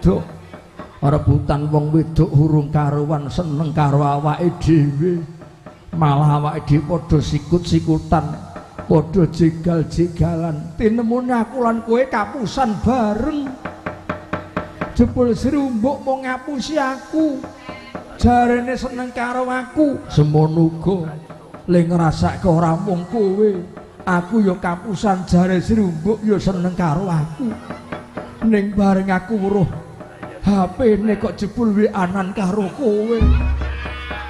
wedok. Rebutan wong wedok urung karuan seneng karo awake dhewe. Malah awake dhewe padha sikut-sikutan, padha jegal-jegalan. Tinemune aku lan kowe kapusan bareng. Jebul Sri Umbuk mau ngapusi aku. Jarene seneng karo aku. Semono uga le ngrasake ora mung kowe. Aku ya kapusan jare Sri Umbuk ya seneng karo aku. Ning bareng aku weruh HP-ne kok jebul WA-nan karo kowe.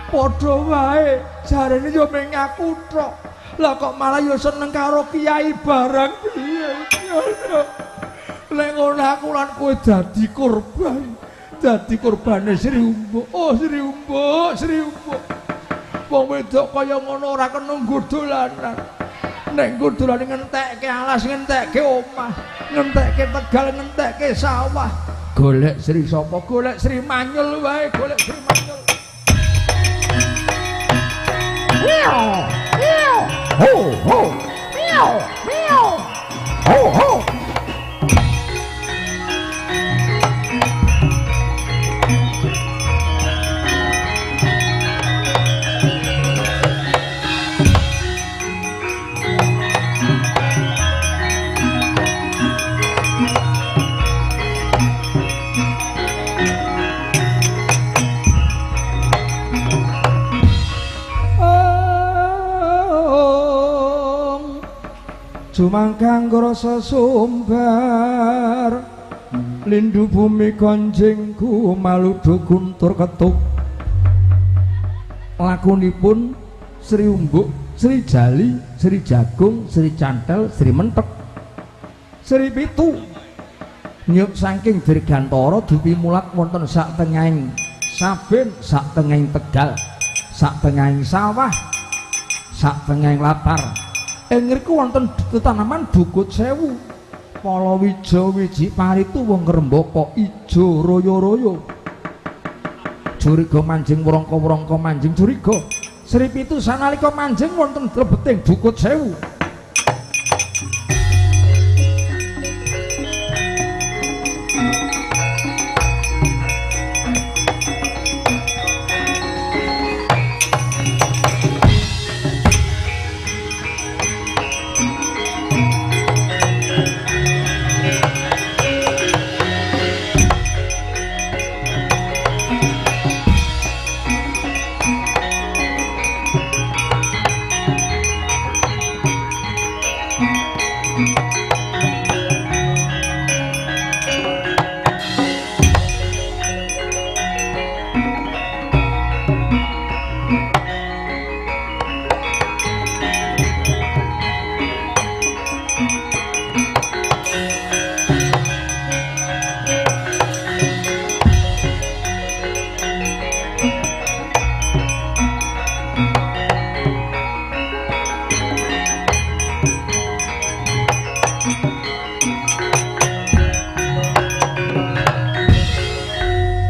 Padha wae jarene ya mung aku tok. Lah kok malah ya seneng karo kiai barang piye. Lek ngono aku lan kowe dadi korban. Dadi korbane Sri Umbuk. Oh Sri Umbuk, Sri Umbuk. Wong wedok kaya ngono ora kena nggo dolanan. Nek nggo dolanan ngentekke alas, ngentekke omah, ngentekke tegal, ngentekke sawah. Golek Sri sapa? Golek Sri Manyul wae, golek Sri Manyul. Meow, meow. Ho ho. Meow, meow. Ho ho. Jumangkang rasa sumbar lindu bumi konjengku maludu guntur ketuk. Lakunipun Sri Umbuk, Sri Jali, Sri Jagung, Sri Cantel, Sri Mentek, Sri Pitu nyuk saking dirgantara dupi mulat wonten sak tengahing saben, sak tengahing tegal, sak tengahing sawah, sak tengahing latar. Ing ngriku wonten tetanaman bukut sewu, palawija wiji paritu wong ngrembaka ijo royo-royo. Curiga manjing wrangka-wrangka manjing curiga. Sri Pitu sanalika manjing wonten lebeting bukut sewu.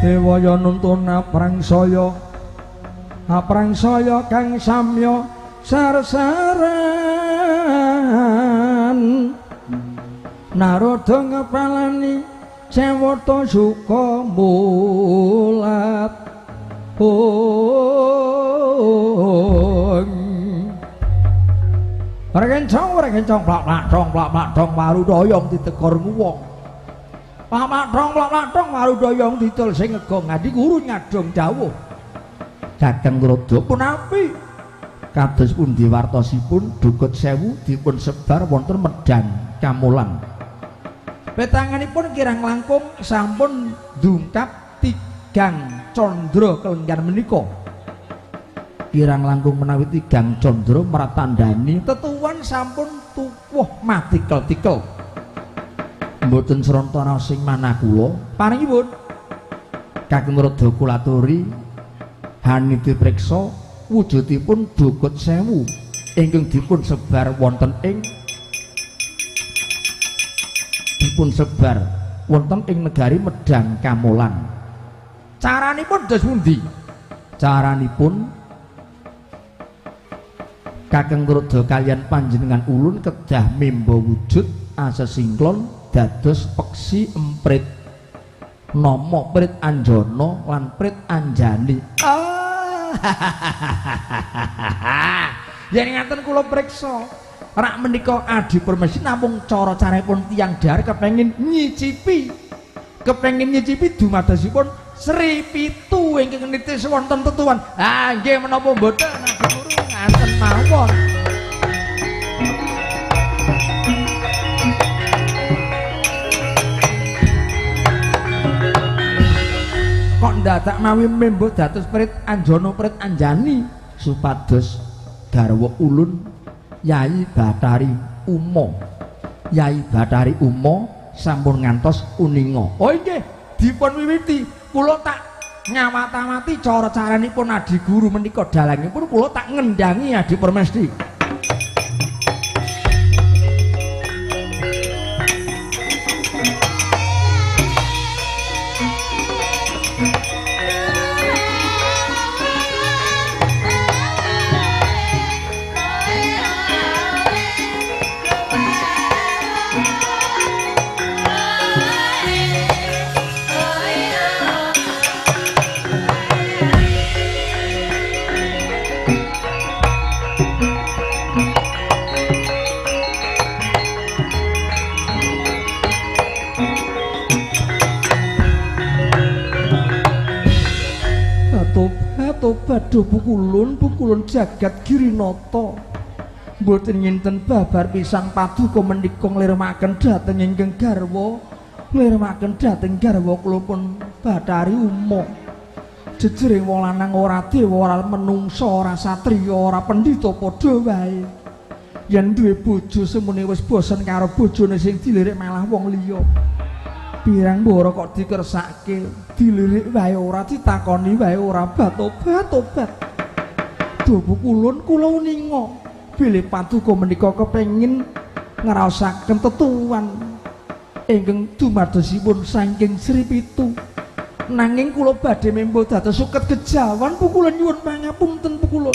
Dewaya nuntun aprangsaya, aprangsaya kang samya sarsaran. Narada ngepalani cewata suka mulat. Rekencong rekencong plak-plak dong plak-plak dong warudoyong ditekor nguwong. Plak-plak dong plak-plak dong warudoyong didol sing ngegong ngadi guru nyadong dawuh. Dhateng rada punapi kados pundi wartosipun Dukut Sewu dipun sebar wonten Medang Kamulan. Petanganipun kirang langkung sampun ndungkap tigang candra kelenggan menika. Kirang langkung menawi tigang candra mratandani tetuwan sampun tuwuh matikel-tikel. Mboten sranta sing manah kula paringipun kakung rada kula aturi haniti priksa wujudipun Dukut Sewu ingkang dipun sebar wonten ing negari Medang Kamulan. Caranipun dos pundi? Caranipun kakeng rada kaliyan panjenengan ulun kedah memba wujud asesingklon dados peksi emprit. Nama Prit Anjana lan Prit Anjani. Yen ngaten kula priksa, rak menika Adi Permesti namung cara caripun tiyang dhahar kepengin nyicipi. Kepengin nyicipi dumadosipun Sri Pitu ingkang nitis wonten tetuan. Ah nggih menapa mboten Adi Guru ngaten mawon. Kok ndadak mawi membo dados Prit Anjana Prit Anjani supados garwa ulun Yai Bathari Uma. Yai Bathari Uma sampun ngantos uninga. Oh nggih, dipun wiwiti. Kula tak ngawat-awati cara-caranipun Adi Guru menika dalangipun kula tak ngendangi Adi Permesti. Tobat pukulun pukulun jagat Girinata mboten nginten babar pisan paduka menika nglirmaken dhateng ingkang garwa, nglirmaken dhateng garwa kula pun Bathari Uma. Jejering wong lanang ora dewa, ora menungsa, ora satriya, ora pendhita padha wae. Yen duwe bojo semene wis bosen karo bojone sing dilirik malah wong liya. Pirang mboro kok dikersake, dilirik wae ora, ditakoni wae ora, batobat tobat. Duh pukulun kula uninga bilih paduka menika kepengin ngraosaken tetuan ingkang dumadosipun saking Sri Pitu. Nanging kula badhe membo dados suket kejawan pukulun nyuwun pangapunten pukulun.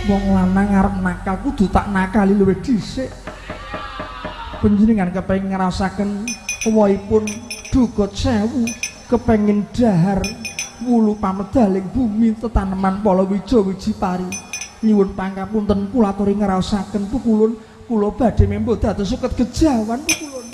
Wong lanang arep nakal kudu tak nakali luwih dhisik. Panjenengan kepengin ngrasaken wohipun dugut sewu, kepengin dahar wulu pamedaling bumi tetaneman palawija wiji pari. Nyuwun pangapunten kula aturi ngraosaken pukulun kula badhe membo dados suket kejawan pukulun.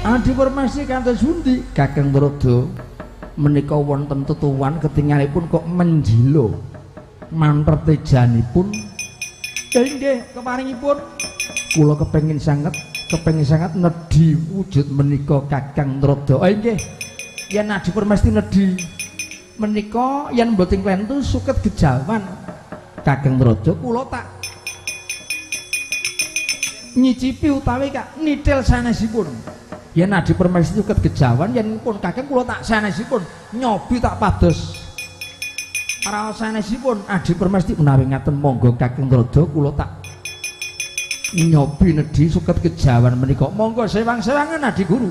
Adi Permesti kantos pundi? Kakang Trada menika wonten tetuan ketingalipun kok menjilo manter tejanipun. Nggih, keparingipun kula kepengin sanget nedhi wujud menika Kakang Trada. Oh nggih, yen Adi Permesti nedhi menika yen mboten klentu suket gejawan Kakang Trada kula tak nyicipi utawi kak nithil sanesipun. Yen Adi Permesti suket gejawan yen pun Kakang kula tak sanesipun nyobi tak pados raos sanesipun Adi Permesti menawi ngaten monggo Kakang Trada kula tak nyobi nedhi suket kejawan menika. Monggo sewang-sewangan Adi Guru.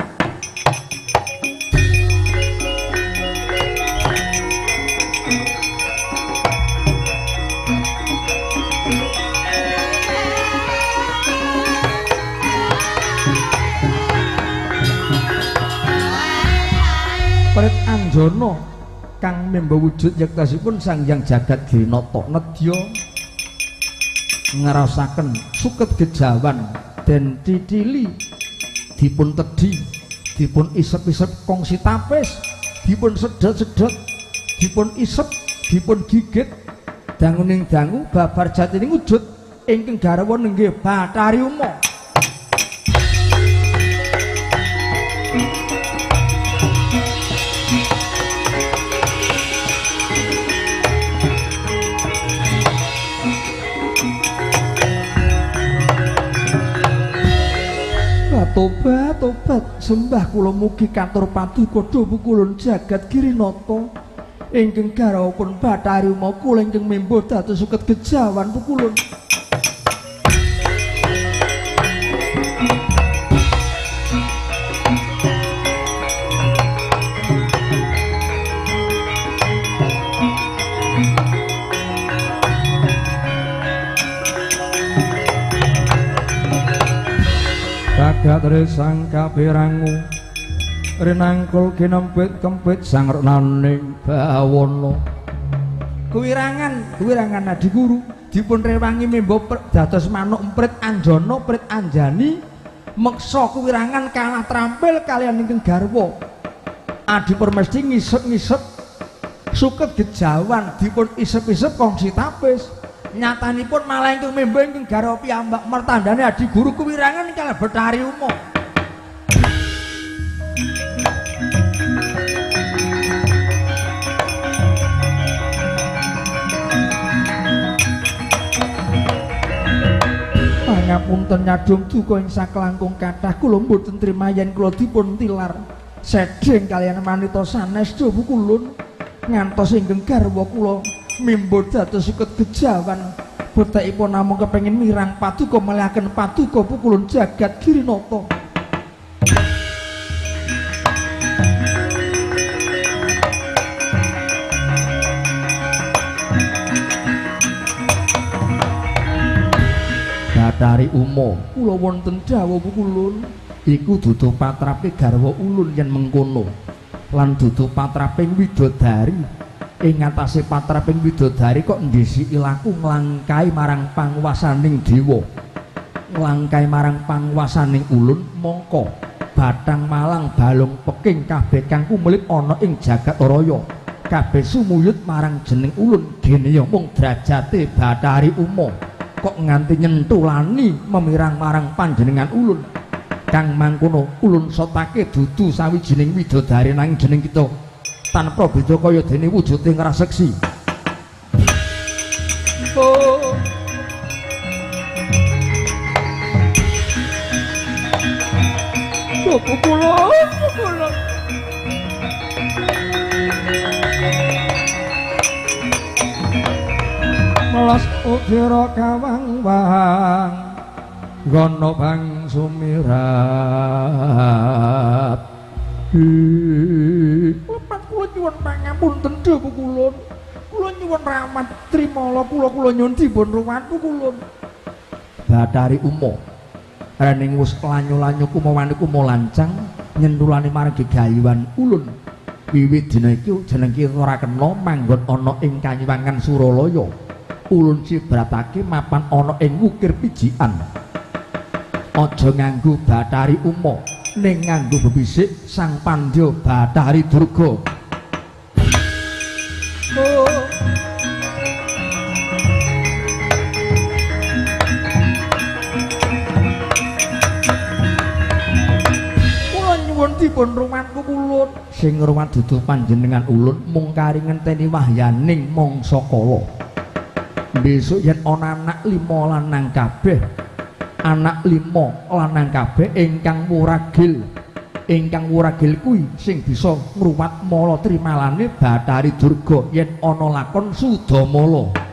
Jana kang memba wujud yektosipun Sang Hyang Jagat Girinata nedya ngraosaken suket gejawan den titili dipun tedhi dipun isep-isep kongsi tapis dipun sedhot-sedhot dipun isep dipun gigit danguning dangu babar jatining wujud ingkang garwa nenggih Bathari Uma. Tobat tobat sembah kula mugi katur paduka dhuwur kulun jagat Girinata ingkang garwapun Bathari Uma kula ingkang membo dados suket gejawan pukulun. Kagat sang kapirangu rinangkul kinempit kempit sang renaning bawana. Kuwirangan kuwirangan adi guru dipun rewangi membo dados manuk emprit anjana prit anjani meksa kuwirangan kalah trampil kaliyan ingkang garwa. Adi Permesti ngisep-ngisep suket gejawan dipun isep-isep kongsi tapis. Nyatanipun malah ingkang membo ingkang garwa piyambak mertandane adi guru kuwirangan kalih Bathari Uma. Pangapunten nyadong duka ing saklangkung kathah kula mboten trima yen kula dipun tilar sedheng kaliyan manita sanes duh kulun ngantos ingkang garwa kula mimbo dados suket gejawan betekipun namung kepengin mirang paduka melihaken paduka pukulun jagat Girinata. Bathari Uma kula wonten dawuh pukulun iku dudu patrape garwa ulun yen mengkono lan dudu patraping widodari. Ing ngatasé patraping widodari kok ndhisiki laku nglangkai marang panguwasaning dewa nglangkai marang panguwasaning ulun mongko bathang malang balung peking kabeh kang kumelip ana ing jagat raya kabeh sumuyut marang jeneng ulun gene ya mung drajate Bathari Uma kok nganti nyentulani memirang marang panjenengan ulun kang mangkono ulun sotake dudu sawijining widodari nanging jeneng kita tanpa beda kaya dene wujude ngraseksi. Oh. Cukup kula, kula. Melas udara kawang-wang gono bang sumirat. Lepat kula nyuwun pangapunten dhuwur kulun. Kula nyuwun rahmat trimala kula kula nyuwun dipun ruwat kulun. Bathari Uma rening wis lanyu-lanyu kumawane kumalancang nyentulane marang gegayuhan ulun. Wiwit dina iki jeneng kita ora kena manggon ana ing Kanyuwangan Suralaya. Ulun cibratake mapan ana ing wukir pijikan. Aja nganggo Bathari Uma ning nganggo bebisik Sang Pandya Bathari Durga. Oh. Kula nyuwun dipun rumatku kulun. Sing ngrumat dudu panjenengan ulun mung kari ngenteni wahyaning mangsa kala. Besok yen ana anak lima lanang kabeh, anak lima lanang kabeh ingkang wuragil, ingkang wuragil kuwi sing bisa ngruwat mala trimalane Bathari Durga yen ana lakon Sudamala.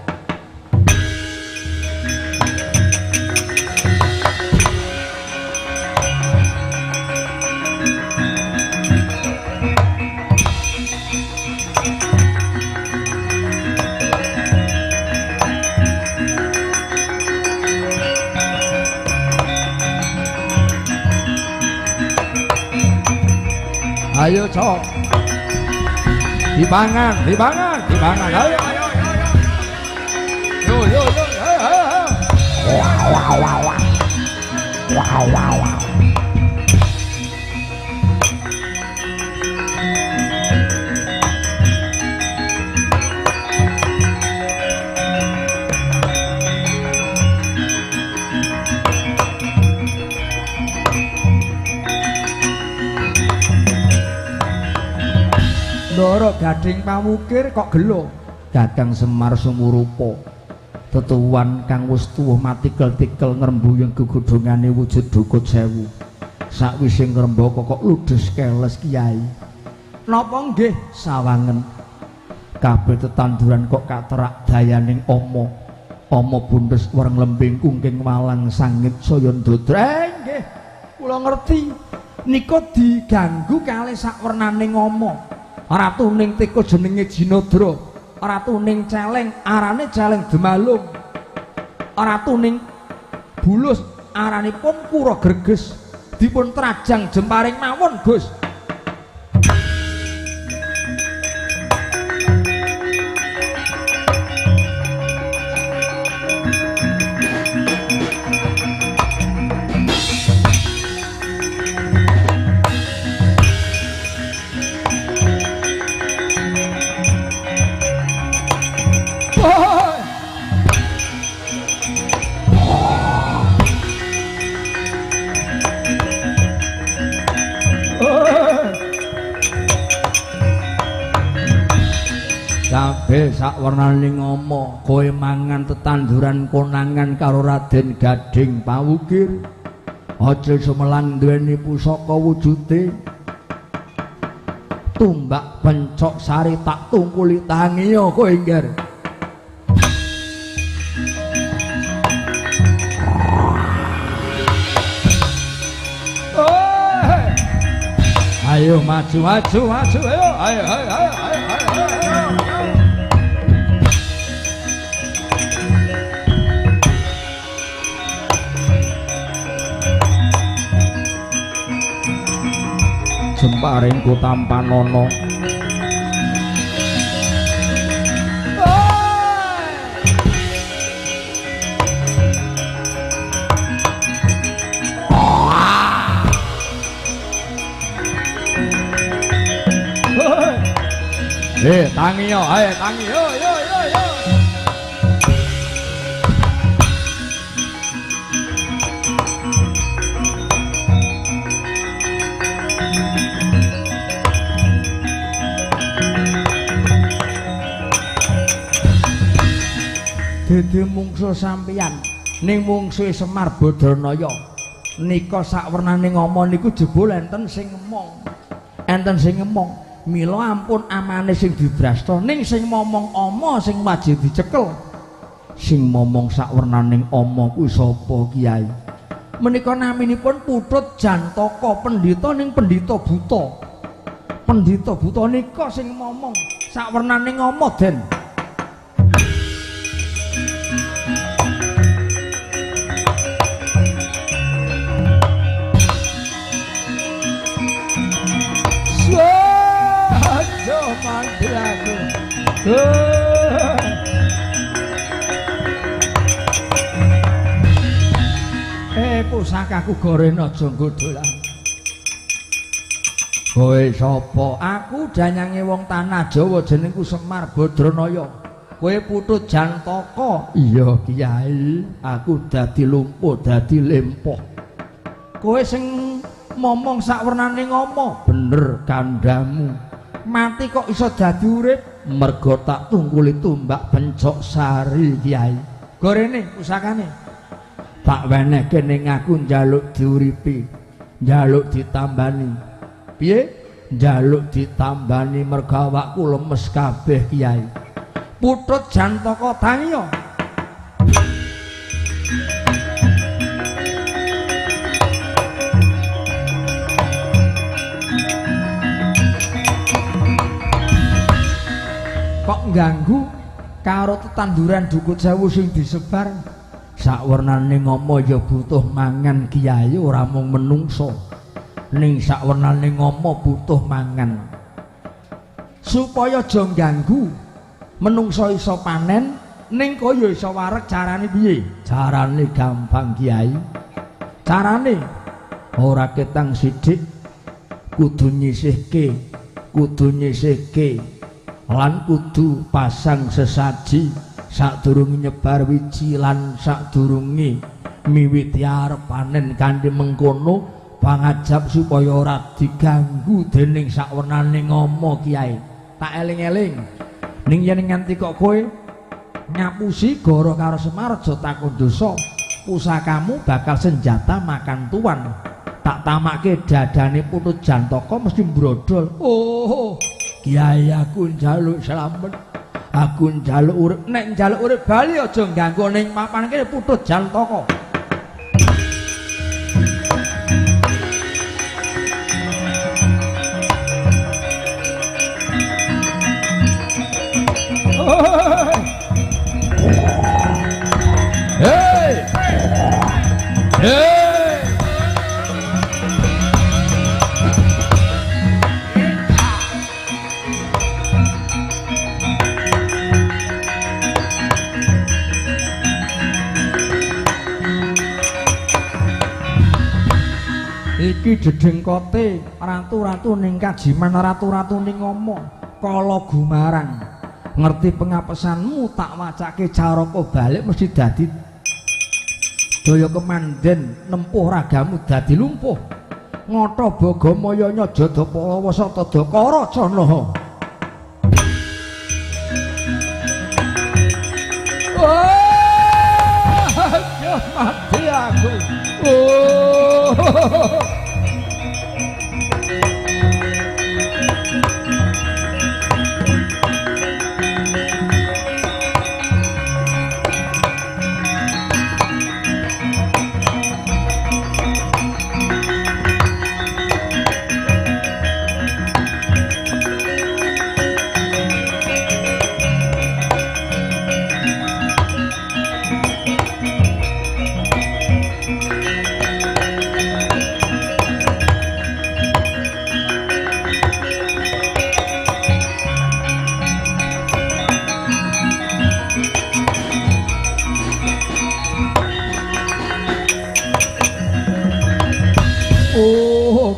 Ayo cok. Dipangan, dipangan, dipangan. Ayo, ayo, ayo. Yo, yo, yo, ayo, ayo. Wow, wow, wow. Wow, wow, wow. Ndara Gading Pawukir kok gelo. Kakang Semar sumurupa. Tetuwan kang wis tuwuh matikel-tikel ngrembuyung gegodhongane wujud dukut sewu. Sakwise ngrembaka kok ludes keles kiai. Napa nggih sawangen? Kabeh tetanduran kok katerak dayaning ama. Ama bundes wereng lembing kungking walang sangit saya ndodra. Nggih, kula ngerti. Nika diganggu kalih sakwernaning ama. Ratuning teka jenenge Jinadra, ratuning celeng arane celeng Demalung, ratuning bulus aranipun Kura Greges. Dipun trajang jemparing mawon, Gus. Kabeh sakwernane ngomo, kowe mangan tetanduran konangan karo Raden Gading Pawukir. Aja sumelang duweni pusaka wujude tumbak pencok sari tak tungkuli tangiya kowe engger. Ayo maju maju maju ayo ayo ayo ayo ayo ayo. Jemparing kutampanono. Tangi yo, ayo tangi yo yo yo yo. Dede mungsuh sampeyan ning mungsuhe Semar Badranaya nika sakwernane ngomong niku jebul enten sing ngemong. Enten sing ngemong. Mila ampun amane sing dibrasta ning sing momong ama sing wajib dicekel. Sing momong sakwernaning ama kuwi sapa kiai? Menika naminipun Putut Jantaka, pendhita ning pendhita buta. Pendhita buta nika sing momong sakwernaning ama, Den. Pusakaku gorene aja nggo dolan. Kowe sapa? Aku danyange wong tanah Jawa jenengku Semar Badranaya. Kowe Putut Jantaka? Iya, Kiai. Aku dadi lumpuh, dadi lempoh. Kowe sing momong sakwernane ngomo, bener kandhamu. Mati kok iso dadi urip? Mergo tak tungkuli tumbak pencok sari, Kiai. Gorene pusakane. Tak wenehke ning aku njaluk diuripi, njaluk ditambani. Piye? Njaluk ditambani mergo awakku lemes kabeh, Kiai. Putut Jantaka tangiya. Kok ngganggu karo tetanduran dukut sewu sing disebar? Sakwernane ngomo ya butuh mangan, Kiai, ora mung menungso. Ning sakwernane ngomo butuh mangan. Supaya aja ganggu menungso iso panen ning kaya iso wareg. Carane piye? Carane gampang Kiai. Carane ora ketang sithik, kudu nyisihke, kudu nyisihke lan kudu pasang sesaji sadurunge nyebar wiji lan sadurunge miwiti arep panen. Kanthi mengkono pangajap supaya ora diganggu dening sakwernane ngomo Kiai. Tak eling-eling ning yen nganti kok kowe ngapusi Goro karo Semar aja takon dosa, pusakamu bakal senjata makan tuan. Tak tamake dadane Putut Jantaka mesti mbrodol. Oh Kiai, aku njaluk slamet, aku njaluk urip. Nek njaluk urip bali aja ngganggu ning papan kene Putut Jantaka. Hey! Hey! Iki dedengkote ratu-ratu ning kajiman, ratu-ratu ning ngomo kala gumarang. Ngerti pengapesanmu tak wacake caraka balik mesti dadi daya kemanden nempuh ragamu dadi lumpuh. Ngata baga maya nyajada pawa satada karacana. Oh, ya mati aku. Oh.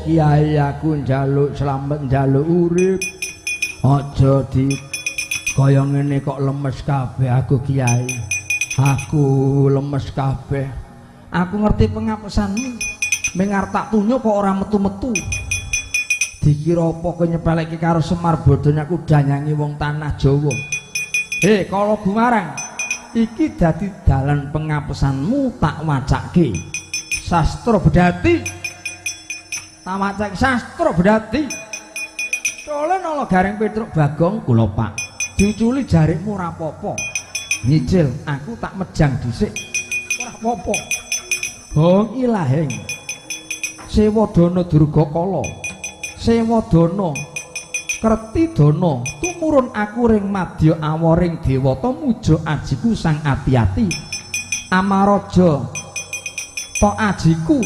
Kiai, aku njaluk slamet, njaluk urip. Aja di kaya ngene kok lemes kabeh aku Kiai. Aku lemes kabeh. Aku ngerti pengapesanmu. Ming arep tak tunyo kok ora metu-metu. Dikira apa kowe nyepeleke karo Semar bodhone aku danyangi wong tanah Jawa. Hei, kala gumarang, iki dadi dalan pengapesanmu tak wacake. Sastra bedati. Tawacek sastra bedati. Tolen ala Gareng Petruk Bagong kula Pak. Diuculi jarikmu ora apa-apa. Nyicil aku tak mejang dhisik. Ora apa-apa. Hong ilaheng. Sewadana Durga Kala. Sewadana Kertidana tumurun aku ring madya awaring dewata muja ajiku sang ati-ati. Amaraja ta ajiku.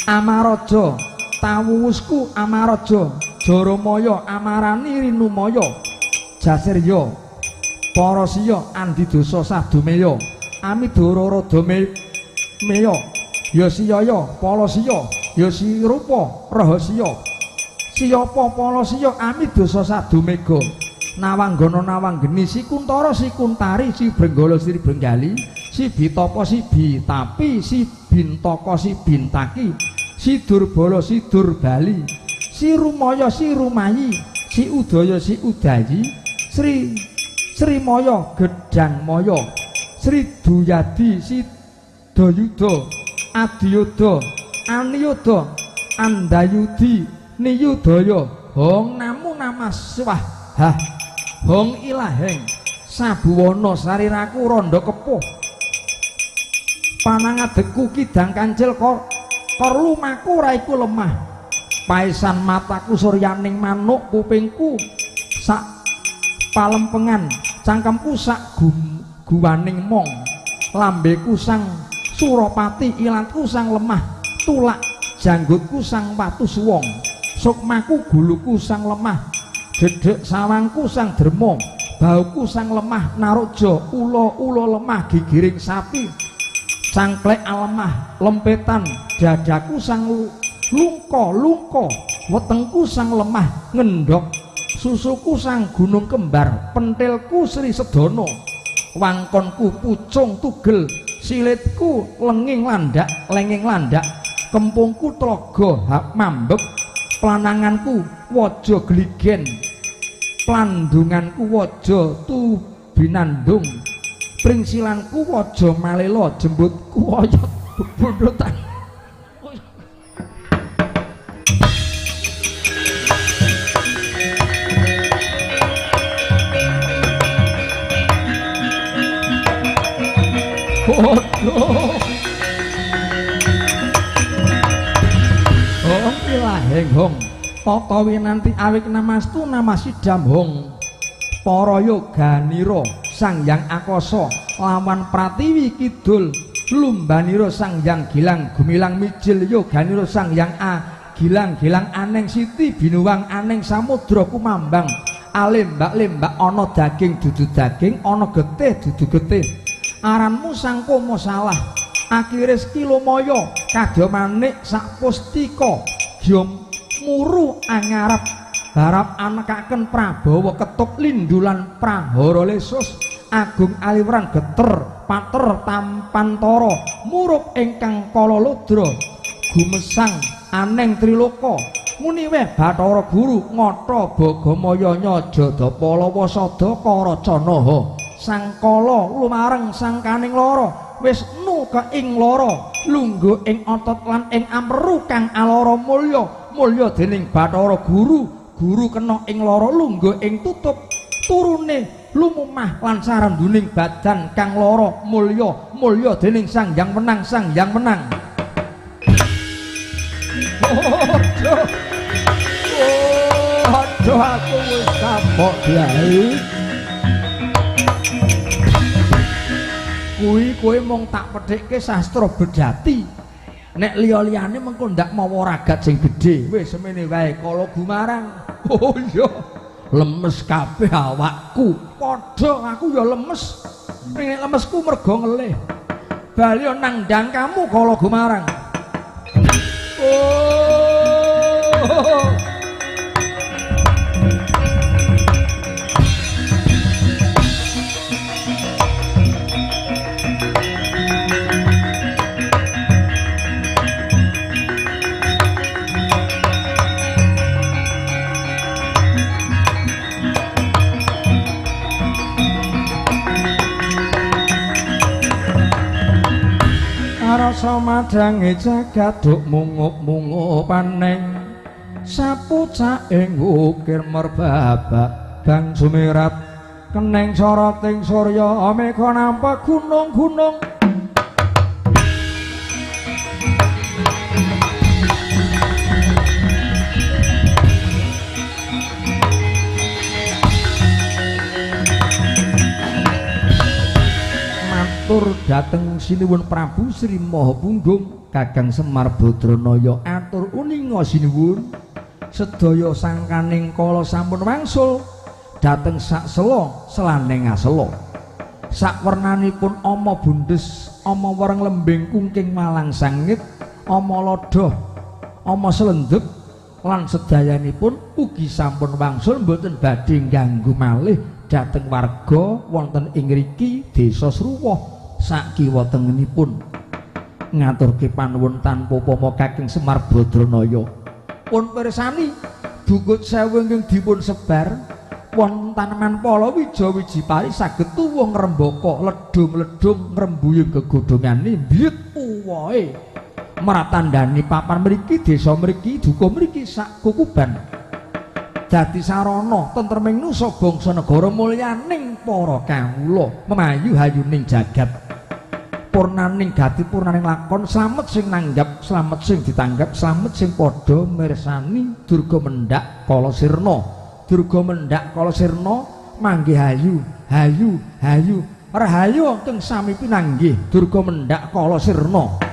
Amaraja tawuwusku Amaraja Jaramaya Amarani Rinumaya Jasirya Parasiya Andidosa Sadumeya Amidara Radameya Yasiyaya Palasiya Yasirupa Rahasiya Siyapa Palasiya Amidosa Sadumega Nawanggana Nawanggeni Sikuntara Sikuntari Si Brenggala Sri Brenggali Si Bitapa Si Bitapi Si Bintaka Si Bintaki Si Durbala Si Durbali Si Rumaya Si Rumayi Si Udaya Si Udayi Sri Srimaya Gedhangmaya Sri Duyadi Si Dayuda Adiyuda Aniyuda Andayudi Niyudaya Hong namu namaswah hah Hong ilaheng Sabuwana sariraku randha kepuh Panangadeku kidang kancil kor lumaku raiku lemah Paesan mataku suryaning manuk kupingku sak palempengan cangkemku sak guwaning mong lambeku sang Surapati ilatku sang lemah tulak janggutku sang watu suwong, sukmaku guluku sang lemah dedek, sawangku sang derma, bauku sang lemah naruja, ula-ula lemah gigiring sapi, cangklek alemah lempetan, dadaku sang lungka-lungka, wetengku sang lemah ngendhok, susuku sang gunung kembar, pentilku Sri Sedana, wangkonku pucung tugel, silitku lenging landak lenging landak, kempungku tlaga mambek, plananganku waja gligen, plandunganku waja tubinandung, pringsilanku waja malela, jembutku oyot bebundutan. Waduh. Hong ilaheng hong tata winanti awik namastu namasidam hong para yoganira Sang Hyang Akasa lawan Pratiwi Kidul lumbanira Sang Hyang Gilang gumilang mijil yoganira Sang Hyang A gilang-gilang aneng siti binuwang aneng samudra kumambang alembak-lembak ana daging dudu daging ana getih dudu getih aranmu Sang Koma salah akhire skilomaya kadya manik sak pustika gya muru angarep barap anekaken Prabawa ketuk lindulan prahara lesus agung aliwran geter pater tampantara murup ingkang kala ludra gumesang aneng triloka muni weh Bathara Guru ngata bagamaya nyaja dapalawa sada karacanaha sangkala lumareng sangkaning lara wis nu keing lara lungguh ing otot lan ing amru kang alara mulya mulya dening Bathara Guru guru kena ing lara lungguh ing tutup turune lumumah lan saranduning badan kang lara mulya mulya dening Sang Hyang Wenang Sang Hyang Wenang. Aduh, aduh aku wis kapok blae. Kuwi kowe mung tak pedhekke sastra bedati. Nek liya-liyane mengko ndak mawa ragat sing gedhe. Wis semene wae kala gumarang. Oh iya, lemes kabeh awakku. Padha aku ya lemes. Nek lemesku mergo ngelih. Bali nang ndang kamu kala gumarang. Oh. Rasa madhange jagat duk mungup-mungup aneng sapu caing ukir merbabak bang sumirat keneng soroting surya mega nampa gunung-gunung matur dhateng sinuwun Prabu Sri Maha Punggung Kakang Semar Badranaya atur uninga sinuwun sedaya sangkaning kala sampun wangsul dhateng sak sela selaning asela sakwernanipun ama bundes ama wereng lembing kungking malang sangit ama lodhoh ama selendep lan sedayanipun ugi sampun wangsul mboten badhe ngganggu malih dhateng warga wonten ing ngriki desa Sruwoh sakiwa tengenipun ngaturke panuwun tanpa upama Kakang Semar Badranaya pun pirsani bungkut sewu ingkang dipun sebar wonten taneman palawija wiji pari saged tuwuh ngrembaka ledhung-ledhung ngrembuyung gegodhongane mbiyut uwohe mratandani papan mriki desa mriki duka mriki sak kukuban dadi sarana tentreming nusa bangsa negara mulyaning para kawula memayu hayuning jagat purnaning gati purnaning lakon slamet sing nanggap slamet sing ditanggap slamet sing padha mirsani durga mendhak kala sirna durga mendhak kala sirna manggih hayu hayu hayu rahayu wonten sami pinanggih durga mendhak kala sirna.